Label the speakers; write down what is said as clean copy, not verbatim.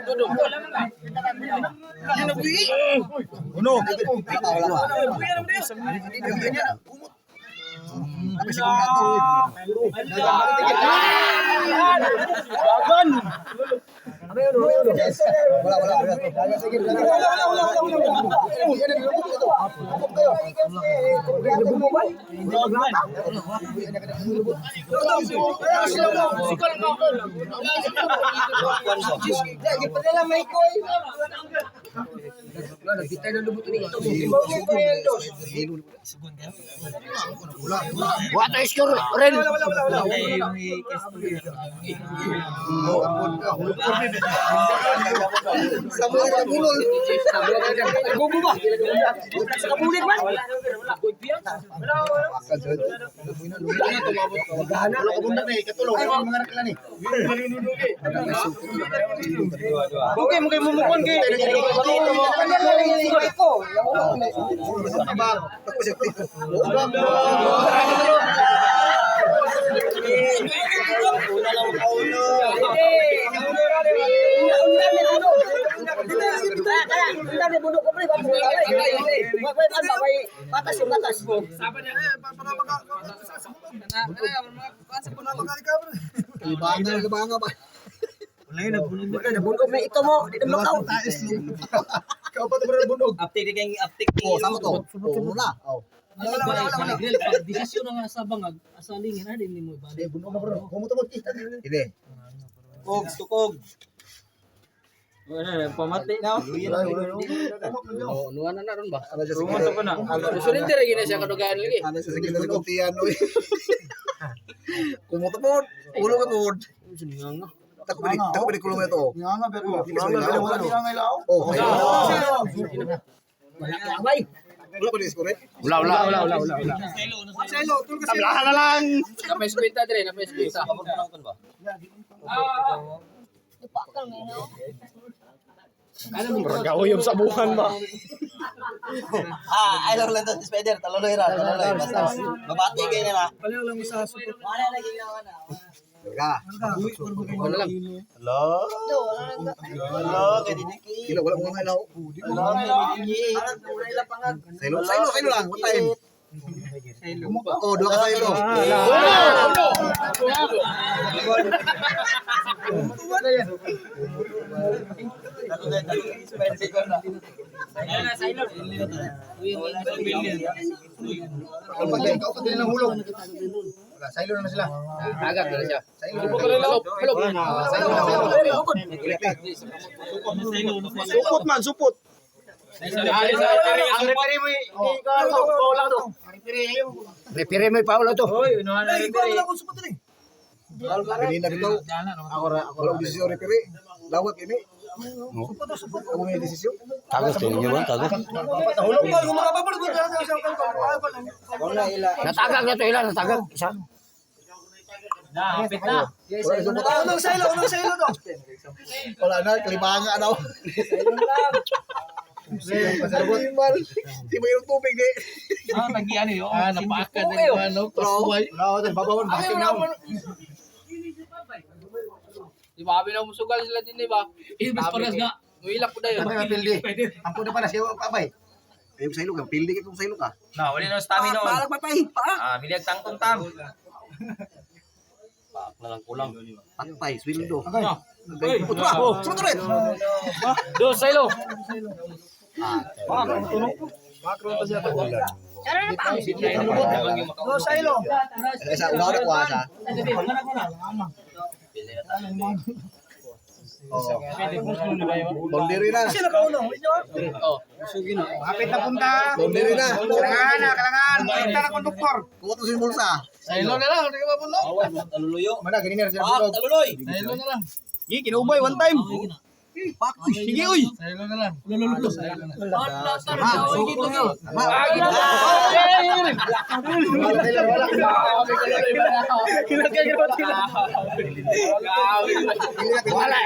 Speaker 1: Uno. Wala pa.
Speaker 2: Dagan.
Speaker 1: Wala, wala, wala. Wala, wala, wala, wala, wala.
Speaker 3: What a score, Ren.
Speaker 1: Samuel Kabulol.
Speaker 2: Gugu ba? Sa kabulit man.
Speaker 1: Wala ka bunda na eh. Katulog. Ay, mga anak ni.
Speaker 2: Okay, mo kay mumukon kay.
Speaker 1: Libanga, libanga ba?
Speaker 2: Ito mo, di na makaw.
Speaker 1: Kau pa ito bunog.
Speaker 4: Uptake kay uptake.
Speaker 1: Oh, sama to. Oh, muna. Oh.
Speaker 4: Wala wala wala wala. Pag desisyon na nga sa bangag, asalingin na din nimo ibalik.
Speaker 1: Bunog na bro. Kumuto mo. Hindi.
Speaker 4: Tukog, tukog. Wala pamati na.
Speaker 3: Oh, nuha na na ron ba?
Speaker 1: Ano siya sige.
Speaker 4: pa na.
Speaker 3: Surrender gina siya kadugaan lagi.
Speaker 1: Ano siya sige na kuntian oy. Kumuto po. Ulo ka po. Tako ba tako ba kulong ito?
Speaker 5: Nga pero.
Speaker 1: Oh.
Speaker 2: Abay.
Speaker 1: Wala pa ni score.
Speaker 3: Wala, wala.
Speaker 2: Wala, wala, wala.
Speaker 1: Tablahan na lang.
Speaker 3: Napay kwenta dire, napay kwenta.
Speaker 2: Ragaw sa buhan ba?
Speaker 4: Ah, ay lang lang to spider, taluloy ra, taluloy basta. Babati kay nila.
Speaker 1: Ka.
Speaker 3: Ano lang.
Speaker 4: Hello. Hello, kay Diniki.
Speaker 1: Kilo wala mo nga ilaw.
Speaker 4: Hello, kay Diniki.
Speaker 1: Silo, silo, silo lang. One time. Oh, dua ka silo.
Speaker 5: Ikaw pa din ang hulog. Wala, silo na sila.
Speaker 3: Agak na siya.
Speaker 5: Silo.
Speaker 3: Hello, hello.
Speaker 2: Supot man, supot.
Speaker 3: Ang referee mo Referee mo Paolo to.
Speaker 1: Bili na dito. Ako ra, ako ra desisyon referee. Lawat ini. Ako may desisyon.
Speaker 3: Tagos to ninyo ba? Tagos. Natagag na to ila, natagag. Isa.
Speaker 4: Na, hapit na.
Speaker 1: Wala isang buta.
Speaker 5: Unang silo, unang silo to.
Speaker 1: Wala na, kalibanga daw. Mal. Di mo yung tubig di.
Speaker 4: Ah, tagian eh.
Speaker 3: Ah, napaka na yung ano, pasway.
Speaker 5: Wala ko babawan baking na.
Speaker 3: Di ba abi na musugal sila din, di ba?
Speaker 4: Ibis paras nga.
Speaker 3: Muilak ko dayon.
Speaker 5: Kami mapildi. Ang kuna pa na siya pabay.
Speaker 1: Ayun sa ilo ka, pildi ka kung sa ilo ka.
Speaker 4: Na, wala na stamina.
Speaker 2: Palak patay, pa.
Speaker 4: Ah, milyag tangtong tam.
Speaker 3: Na lang kulang.
Speaker 1: Patay, sweldo.
Speaker 4: Okay.
Speaker 1: Utra, oh, sunod ulit.
Speaker 3: Dos silo.
Speaker 5: No silo.
Speaker 1: Isa, una na kuha sa. Oh. Boundary na.
Speaker 5: Sino ka uno?
Speaker 3: Oh.
Speaker 5: Hapit na punta.
Speaker 1: Boundary na.
Speaker 5: Kalangan na, kalangan. Punta na konduktor.
Speaker 1: Kuha to sa bulsa.
Speaker 3: Silo na lang, di ka mapuno.
Speaker 4: Taluloyo.
Speaker 5: Mana gini na sila
Speaker 4: Ah,
Speaker 5: bulog.
Speaker 4: taluloy.
Speaker 3: Silo na lang.
Speaker 2: Gi, kinubay one time. Sige, uy.
Speaker 1: Wala.